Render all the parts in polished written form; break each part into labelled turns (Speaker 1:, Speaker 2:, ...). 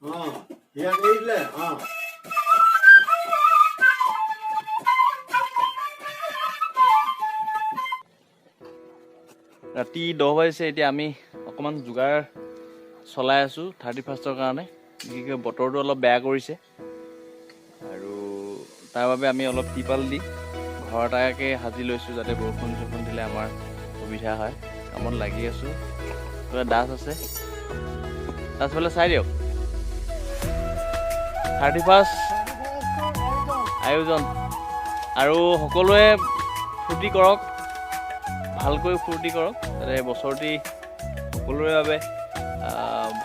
Speaker 1: ইয়াত এৰি দিলে। অঁ,
Speaker 2: ৰাতি 10 বাজিছে। এতিয়া আমি অকণমান যোগাৰ চলাই আছোঁ 31ৰ কাৰণে। বিশেষকৈ বতৰটো অলপ বেয়া কৰিছে আৰু তাৰ বাবে আমি অলপ টিপাল দি ঘৰ এটাকে সাজি লৈছোঁ, যাতে বৰষুণ চৰষুণ দিলে আমাৰ সুবিধা হয়। কামত লাগি আছোঁ। দাস আছে, দাস ফালে চাই দিয়ক। 31 আয়োজন আৰু সকলোৱে ফূৰ্তি কৰক, ভালকৈ ফূৰ্তি কৰক, যাতে বছৰটি সকলোৰে বাবে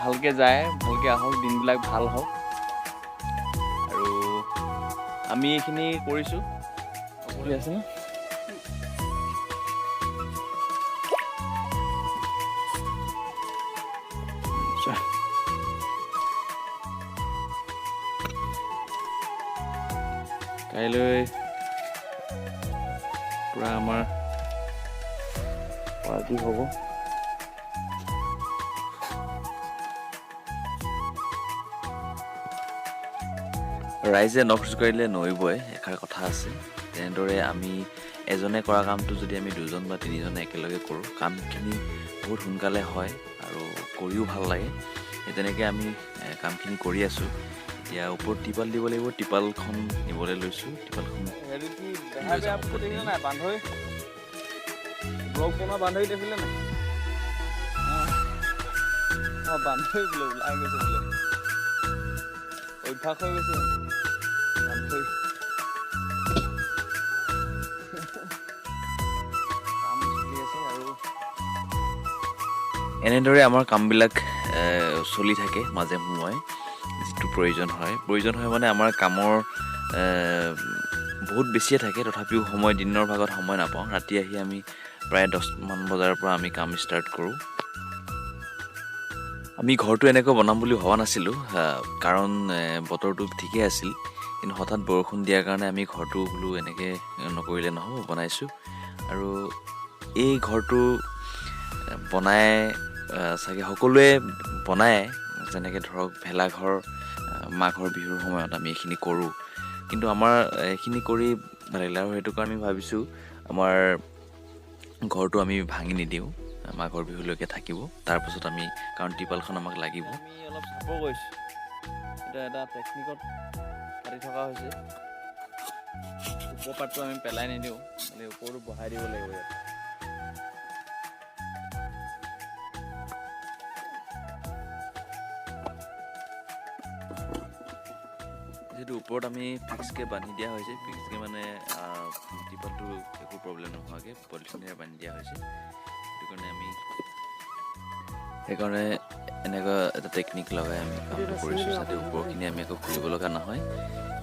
Speaker 2: ভালকৈ যায়, ভালকৈ আহক, দিনবিলাক ভাল হওক। আৰু আমি এইখিনি কৰিছোঁ। সকলোৱে আছে ন? কাইলৈ পূৰা আমাৰ পাৰ্টি হ'ব।
Speaker 3: ৰাইজে নখ জোকাৰিলে নৈ বয়, এষাৰ কথা আছে। তেনেদৰে আমি এজনে কৰা কামটো যদি আমি দুজন বা তিনিজনে একেলগে কৰোঁ, কামখিনি বহুত সোনকালে হয় আৰু কৰিও ভাল লাগে। সেই তেনেকৈ আমি কামখিনি কৰি আছোঁ। এতিয়া ওপৰত টিপাল দিব লাগিব, টিপালখন নিবলৈ লৈছোঁ। টিপালখন লৈ যাওঁ ওপৰত নি।
Speaker 2: বান্ধৈ বোলে ওলাই গৈছে বোলে, অভ্যাস হৈ গৈছে বান্ধৈ। কাম চলি আছে আৰু
Speaker 3: এনেদৰে আমাৰ কামবিলাক চলি থাকে মাজে সময়ে, যিটো প্ৰয়োজন হয়। প্ৰয়োজন হয় মানে আমাৰ কামৰ বহুত বেছিয়ে থাকে, তথাপিও সময় দিনৰ ভাগত সময় নাপাওঁ। ৰাতি আহি আমি প্ৰায় 10মান বজাৰ পৰা আমি কাম ষ্টাৰ্ট কৰোঁ। আমি ঘৰটো এনেকৈ বনাম বুলি ভবা নাছিলোঁ, কাৰণ বতৰটো ঠিকেই আছিল, কিন্তু হঠাৎ বৰষুণ দিয়াৰ কাৰণে আমি ঘৰটো বোলো এনেকৈ নকৰিলে নহ'ব, বনাইছোঁ। আৰু এই ঘৰটো বনাই চাগে সকলোৱে বনায়, যেনেকৈ ধৰক ভেলাঘৰ, মাঘৰ বিহুৰ সময়ত আমি এইখিনি কৰোঁ। কিন্তু আমাৰ এইখিনি কৰি ভাল লাগিলে আৰু সেইটো কাৰণে আমি ভাবিছোঁ আমাৰ ঘৰটো আমি ভাঙি নিদিওঁ, মাঘৰ বিহুলৈকে থাকিব। তাৰপাছত আমি, কাৰণ টিপালখন আমাক লাগিব।
Speaker 2: আমি অলপ চাপৰ কৰিছোঁ, এতিয়া এটা টেকনিকত কাটি থকা হৈছে। ওপৰ পাতটো আমি পেলাই নিদিওঁ, মানে ওপৰটো বহাই দিব লাগিব ইয়াত।
Speaker 3: যিহেতু ওপৰত আমি ফিক্সকৈ বান্ধি দিয়া হৈছে, ফিক্সকৈ মানে টিপালটো একো প্ৰব্লেম নোহোৱাকৈ পলিথিনেৰে বান্ধি দিয়া হৈছে। সেইটো কাৰণে আমি সেইকাৰণে এনেকুৱা এটা টেকনিক লগাই আমি কামটো কৰিছোঁ, যাতে ওপৰখিনি আমি একো খুলিব লগা নহয়।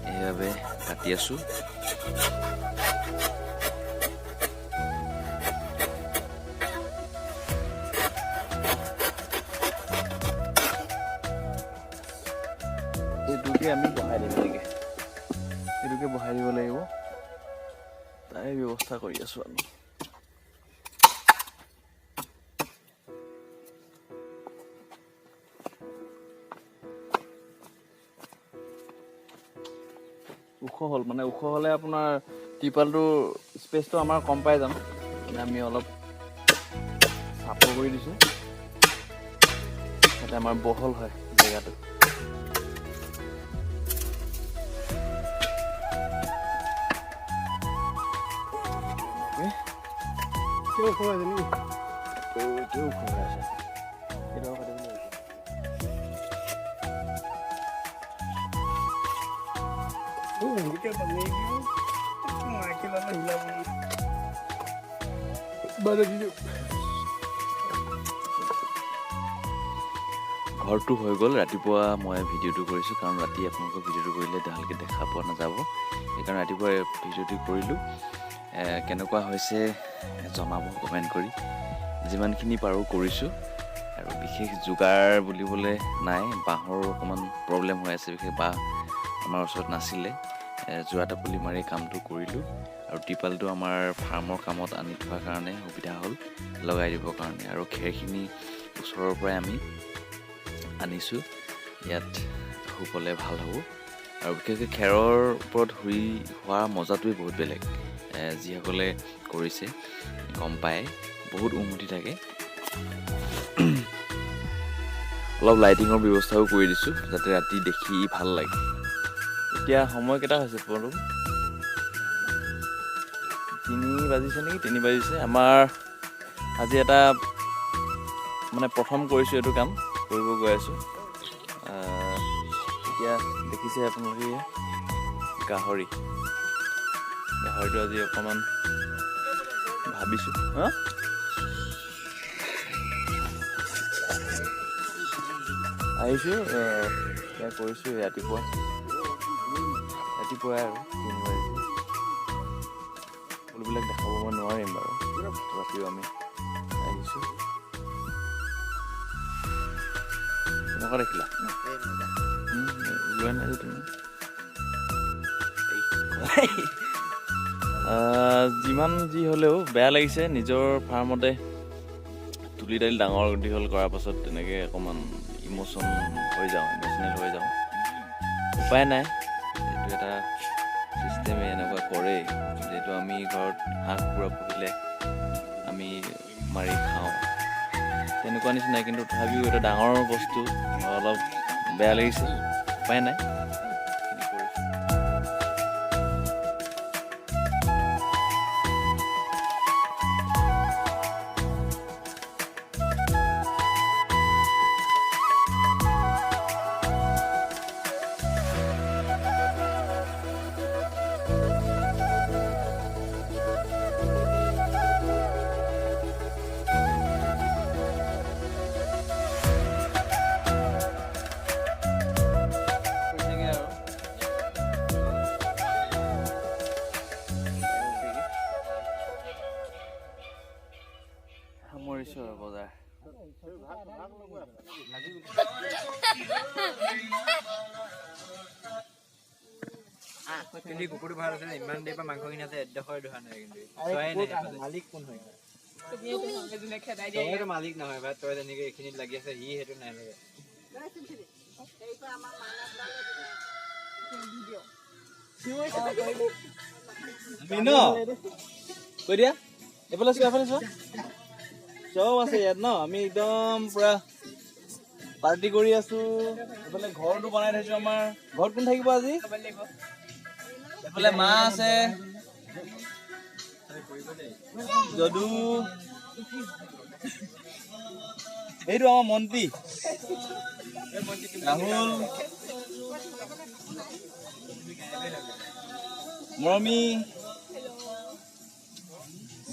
Speaker 3: সেইবাবে কাটি আছোঁ।
Speaker 2: এইটোকে আমি বহাই দিম এনেকৈ, এইটোকে বহাই দিব লাগিব, তাৰে ব্যৱস্থা কৰি আছোঁ আমি। ওখ হ'ল মানে, ওখ হ'লে আপোনাৰ টিপালটোৰ স্পেচটো আমাৰ কম পাই যাম, মানে আমি অলপ চাপৰ কৰি দিছোঁ যাতে আমাৰ বহল হয় জেগাটো।
Speaker 1: কিয় ওখ হৈ আছে নেকি?
Speaker 2: এতিয়াও ওখ হৈ আছে। এইডোখৰ কাটিব লাগিব।
Speaker 1: গোটেই বান্ধি দিওঁ, মাইকী ল'লে হিলাব বান্ধি দিওঁ।
Speaker 3: ঘৰটো হৈ গ'ল। ৰাতিপুৱা মই ভিডিঅ'টো কৰিছোঁ, কাৰণ ৰাতি আপোনালোকৰ ভিডিঅ'টো কৰিলে ভালকৈ দেখা পোৱা নাযাব, সেইকাৰণে ৰাতিপুৱা ভিডিঅ'টো কৰিলোঁ। কেনেকুৱা হৈছে জনাব কমেণ্ট কৰি। যিমানখিনি পাৰোঁ কৰিছোঁ, আৰু বিশেষ যোগাৰ বুলিবলৈ নাই। বাঁহৰ অকণমান প্ৰব্লেম হৈ আছে, বিশেষ বাঁহ আমাৰ ওচৰত নাছিলে। যোৰা টাপলি মাৰি কামটো কৰিলোঁ, আৰু টিপালটো আমাৰ ফাৰ্মৰ কামত আনি থোৱাৰ কাৰণে সুবিধা হ'ল লগাই দিবৰ কাৰণে। আৰু খেৰখিনি ওচৰৰ পৰাই আমি আনিছোঁ। ইয়াত শুবলৈ ভাল হ'ব। আৰু বিশেষকৈ খেৰৰ ওপৰত শুই শোৱাৰ মজাটোৱেই বহুত বেলেগ। যিসকলে কৰিছে গম পায়, বহুত উম উঠি থাকে। অলপ লাইটিঙৰ ব্যৱস্থাও কৰি দিছোঁ, যাতে ৰাতি দেখি ভাল লাগে।
Speaker 2: এতিয়া সময় কেইটা হৈছে পদুম? 3 বাজিছে নেকি? 3 বাজিছে। আমাৰ আজি এটা মানে প্ৰথম কৰিছোঁ, এইটো কাম কৰিব গৈ আছোঁ। এতিয়া দেখিছে আপোনালোকে এয়া গাহৰি। গাহৰিটো আজি অকণমান ভাবিছোঁ, হা? আহিছোঁ, এয়া কৰিছোঁ ৰাতিপুৱা, ৰাতিপুৱাই আৰু 3 বাজিছে। সকলোবিলাক দেখাব মই নোৱাৰিম বাৰু, তথাপিও আমি আহিছোঁ। কেনেকুৱা দেখিলা? ওলোৱাই নাই যে তুমি। যিমান যি হ'লেও বেয়া লাগিছে, নিজৰ ফাৰ্মতে তুলি দালি ডাঙৰ দীঘল কৰাৰ পাছত তেনেকৈ অকণমান ইম'চন হৈ যাওঁ, ইম'চনেল হৈ যাওঁ। উপায় নাই, এইটো এটা ছিষ্টেমে এনেকুৱা কৰেই। যিহেতু আমি ঘৰত হাঁহ কুকুৰা পুহিলে আমি মাৰি খাওঁ, তেনেকুৱা নিচিনাই। কিন্তু তথাপিও এটা ডাঙৰ বস্তু, অলপ বেয়া লাগিছে, উপায় নাই। সামৰিছোঁ আৰু বজাৰ।
Speaker 4: কিন্তু কুকুৰটো ভাল আছে, ইমান দেৰিৰ পৰা মাংস কিনি আছে, এডোখৰ ধোৱা নাই। কিন্তু চোৱাই নাই। মালিক কোন হয়? তইতো মালিক নহয় ভাই, তই যেনেকে এইখিনিত লাগি আছে, সি সেইটো নাই লাগে।
Speaker 2: আমি ন কৈ দিয়া, এইফালে চোৱা, এইফালে চোৱা, চব আছে ইয়াত ন। আমি একদম পুৰা পাৰ্টি কৰি আছো। এইফালে ঘৰটো বনাই থৈছো আমাৰ। ঘৰত কোন থাকিব আজি? এইফালে মা আছে, যদু, এইটো আমাৰ মন্ত্ৰী ৰাহুল, মৰমী।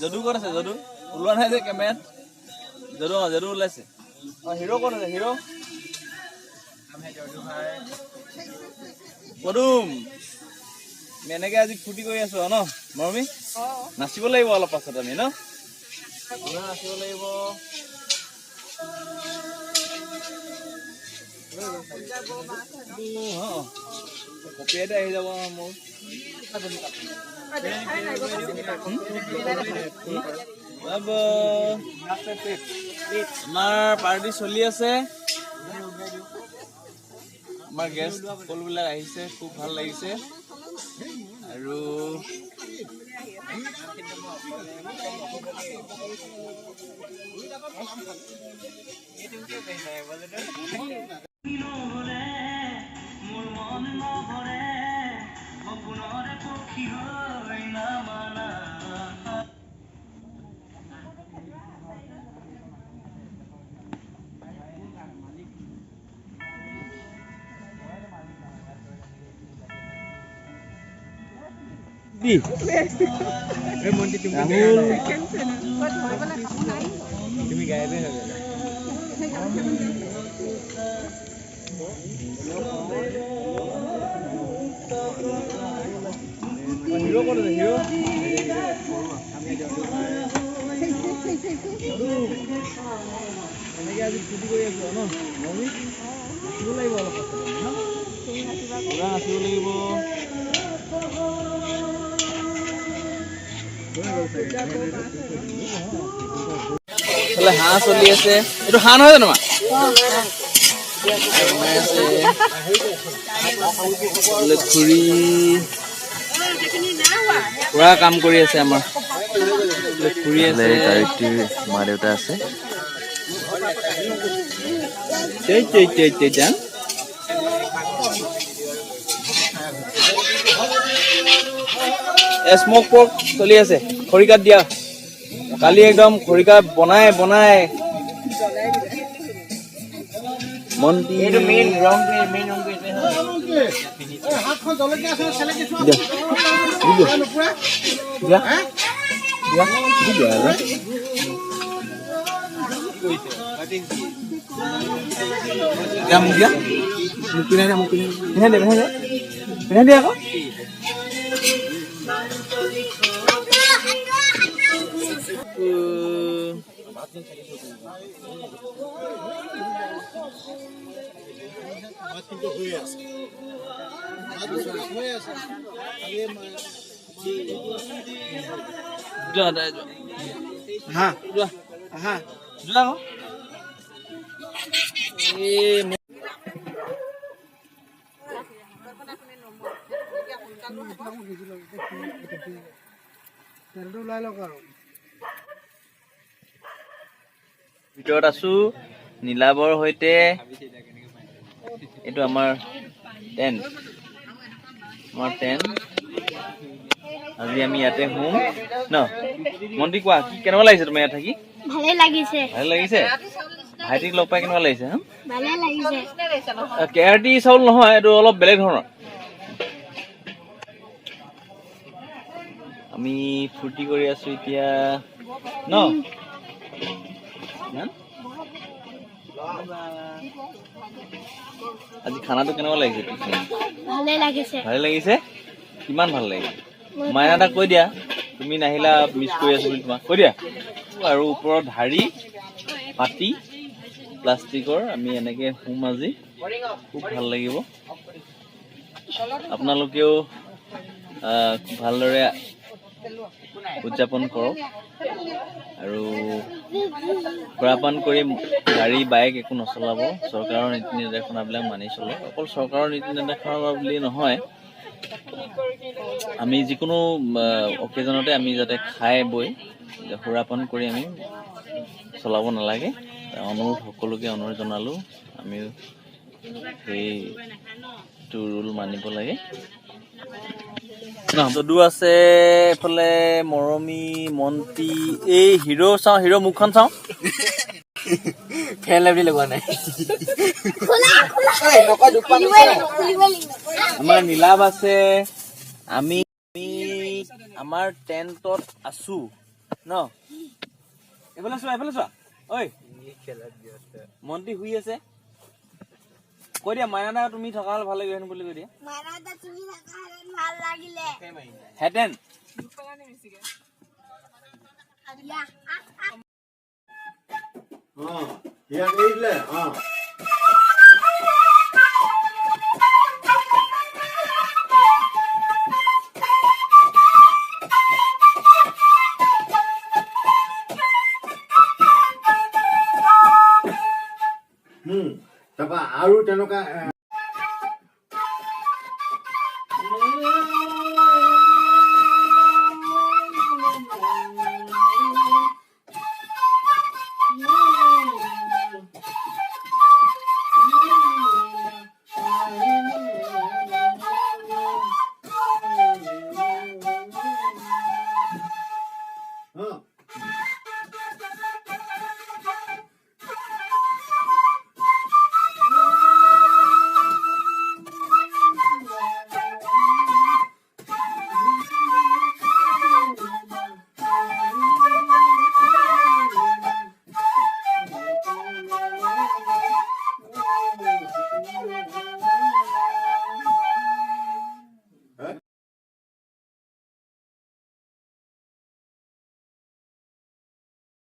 Speaker 2: যদু ক'ত আছে? যদু ওলোৱা নাই যে কেমেৰাত। যদু, অ যদু ওলাইছে। অ হিৰ' ক'ত আছে? হিৰ' পদুম। আমি এনেকে আজি ফূৰ্তি কৰি আছো আৰু ন মৰমী? নাচিব লাগিব অলপ পাছত আমি ন, নাচিব লাগিব। কপিয়াইতে আহি যাব মোৰ। আমাৰ পাৰ্টি চলি আছে, আমাৰ গেষ্ট সকলোবিলাক আহিছে, খুব ভাল লাগিছে। আৰু
Speaker 4: তুমি গায়েবে হৈ গ'লা।
Speaker 2: হিৰো ক'ত আছে? হিৰো এনেকে আজি ফূৰ্তি কৰি আছো ন মৰমী? নাচিব লাগিব অলপ পাছত ন, পুৰা নাচিব লাগিব। হাঁহ চলি আছে। এইটো হাঁহ নহয় জানো মা? বনাই আছে। খুৰী পুৰা কাম কৰি আছে আমাৰ। খুৰী আছে,
Speaker 3: গাড়ীটিৰ মা দেউতা আছে।
Speaker 2: স্মক পৰ্ক চলি আছে, খৰিকাত দিয়া। কালি একদম খৰিকা বনাই বনাই ভিতৰত আছো নীলাবৰ সৈতে। এইটো আমাৰ টেণ্ট, আমাৰ টেণ্ট। আজি আমি ইয়াতে শুম ন। মন্ত্ৰী কোৱা, কি কেনেকুৱা লাগিছে তোমাৰ ইয়াত থাকি?
Speaker 5: ভালে লাগিছে।
Speaker 2: ভালে লাগিছে? ভাইটিক লগ পাই কেনেকুৱা লাগিছে?
Speaker 5: ভালে লাগিছে।
Speaker 2: কেআৰটি চাউল নহয়, এইটো অলপ বেলেগ ধৰণৰ। আমি ফূৰ্তি কৰি আছো এতিয়া ন। আজি খানাটো কেনেকুৱা লাগিছে?
Speaker 5: ভালে লাগিছে।
Speaker 2: ভালে লাগিছে? কিমান ভাল লাগিছে? মাইনা এটা কৈ দিয়া, তুমি নাহিলা মিছ কৰি আছো বুলি তোমাক কৈ দিয়া। আৰু ওপৰত ঢাৰি পাতি প্লাষ্টিকৰ আমি এনেকে শুম আজি, খুব ভাল লাগিব। আপোনালোকেও ভালদৰে উদযাপন কৰক আৰু সুৰাপান কৰি গাড়ী বাইক একো নচলাব। চৰকাৰৰ নীতি নিৰ্দেশনাবিলাক মানি চলক। অকল চৰকাৰৰ নীতি নিৰ্দেশনা বুলি নহয়, আমি যিকোনো অকেজনতে আমি যাতে খাই বৈ সুৰাপান কৰি আমি চলাব নালাগে। অনুৰোধ, সকলোকে অনুৰোধ জনালোঁ, আমিও সেইটো ৰুল মানিব লাগে। যদু আছে এইফালে, মৰমী, মন্ত্ৰী, এই হিৰ' চাওঁ, হিৰ' মুখখন চাওঁ। আমাৰ নীলাভ আছে। আমি আমাৰ টেণ্টত আছো ন। এইফালে চোৱা, এইফালে চোৱা। ঐ মন্ত্ৰী শুই আছে। কৈ দিয়া মাইনা, তুমি থকা হ'লে ভাল লাগিলে বুলি কৈ দিয়া। হেঁতেন
Speaker 1: তাৰপৰা আৰু তেনেকুৱা